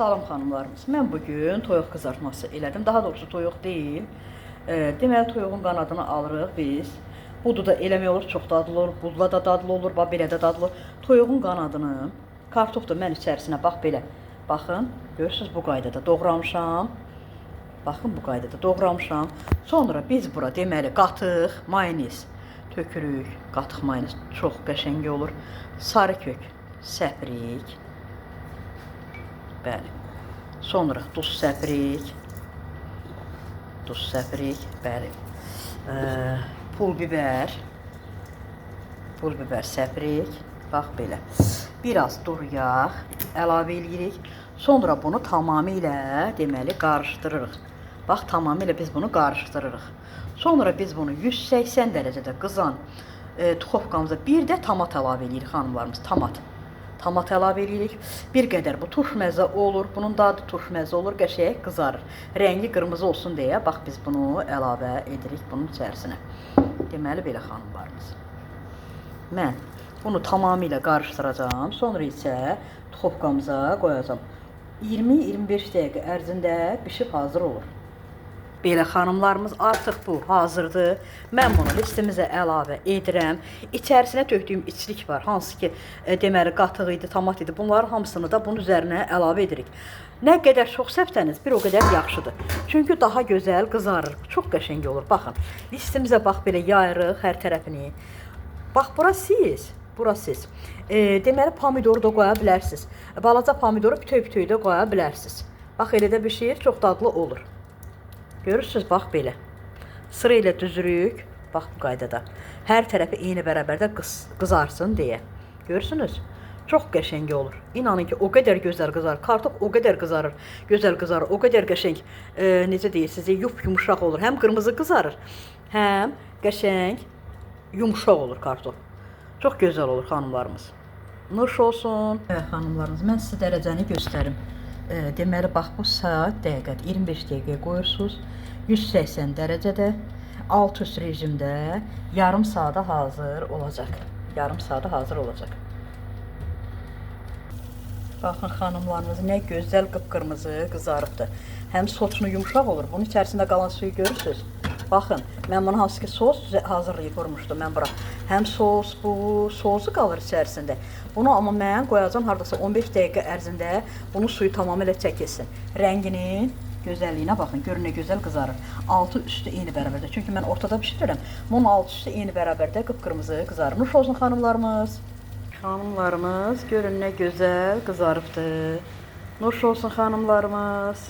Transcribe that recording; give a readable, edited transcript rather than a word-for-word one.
Salam xanımlarımız. Mən bugün toyuq qızartması elədim. Daha doğrusu toyuq deyil. Deməli toyuğun qanadını alırıq biz. Budu da eləmək olur, çox dadlı olur. Budla da dadlı olur, bax belə də dadlı olur. Toyuğun qanadını, kartof da mən içərisinə bax belə. Baxın, görürsüz bu qaydada doğramışam. Baxın bu qaydada doğramışam. Sonra biz bura deməli qatıq, mayonez tökürük. Qatıq mayonez çox qəşəng olur. Sarı kök səpirik. Bəli. Sonra duz səpirik. Duz səpirik. Bəli. Pul biber. Pul biber səpirik. Bax belə. Biraz duru yağ əlavə eləyirik. Sonra bunu tamamilə deməli qarışdırırıq. Bax tamamilə biz bunu qarışdırırıq. Sonra biz bunu 180 dərəcədə qızan duxovkamıza bir də tomat əlavə eləyirik xanımlarımız. Tomat. Tomat əlavə eləyirik. Bir qədər bu turş məzə olur. Bunun dadı turş məzə olur, qəşəng qızarır. Rəngi qırmızı olsun deyə bax biz bunu əlavə edirik bunun içərisinə. Deməli belə xanımlarımız. Mən bunu tamamilə qarışdıracağam. Sonra isə duxovkamıza qoyacağam. 20-25 dəqiqə ərzində bişib hazır olur. Belə xanımlarımız artıq bu hazırdır. Mən bunu listimizə əlavə edirəm. İçərisinə tökdüyüm içlik var. Hansı ki, deməli qatıq idi, tomat idi. Bunların hamısını da bunun üzərinə əlavə edirik. Nə qədər çox səpsəniz, bir o qədər yaxşıdır. Çünki daha gözəl qızarır. Çox qəşəng olur. Baxın, listimizə bax belə yayırıq hər tərəfini. Bax bura siz, bura siz. Deməli pomidoru da qoya bilərsiniz. Balaca pomidoru bütöv-bütöv də qoya bilərsiniz. Bax elə də bişir, çox dadlı olur. Görürsüz, bax belə. Sıra ilə düzürük. Bax bu qaydada. Hər tərəfi eyni bərabərdə qızarsın deyə. Görürsünüz? Çox qəşəng olur. İnanın ki, o qədər gözəl qızarır. Kartof o qədər qızarır. Gözəl qızarır. O qədər qəşəng, necə deyirsiniz, yup-yumşaq olur. Həm qırmızı qızarır, həm qəşəng yumşaq olur kartof. Çox gözəl olur xanımlarımız. Nuş olsun. Evet, xanımlarımız, mən sizə dərəcəni göstərim. Deməli, bax bu saat dəqiqədir. 25 dəqiqəyə qoyursunuz. 180 dərəcədə, alt üst rejimdə yarım saata hazır olacaq. Yarım saata hazır olacaq. Baxın xanımlarımız nə gözəl qıpqırmızı qızarıbdır. Həm soçnu yumşaq olur. Bunun içərisində qalan suyu görürsüz. Baxın, mən bunu hansı ki sos hazırlayıb vurmuşdum mən bura. Həm sos, bu sosu qalır içərisində. Bunu amma mən qoyacağam hardasa 15 dəqiqə ərzində bunun suyu tamamilə çəkilsin. Rənginin gözəlliyinə baxın, görün nə gözəl qızarır. Altı üstü eyni bərabərdə. Çünki mən ortada bişirirəm. Bunun altı üstü eyni bərabərdə qıpqırmızı qızarır. Nuş olsun xanımlarımız. Xanımlarımız, görün nə gözəl qızarıbdır. Nuş olsun xanımlarımız.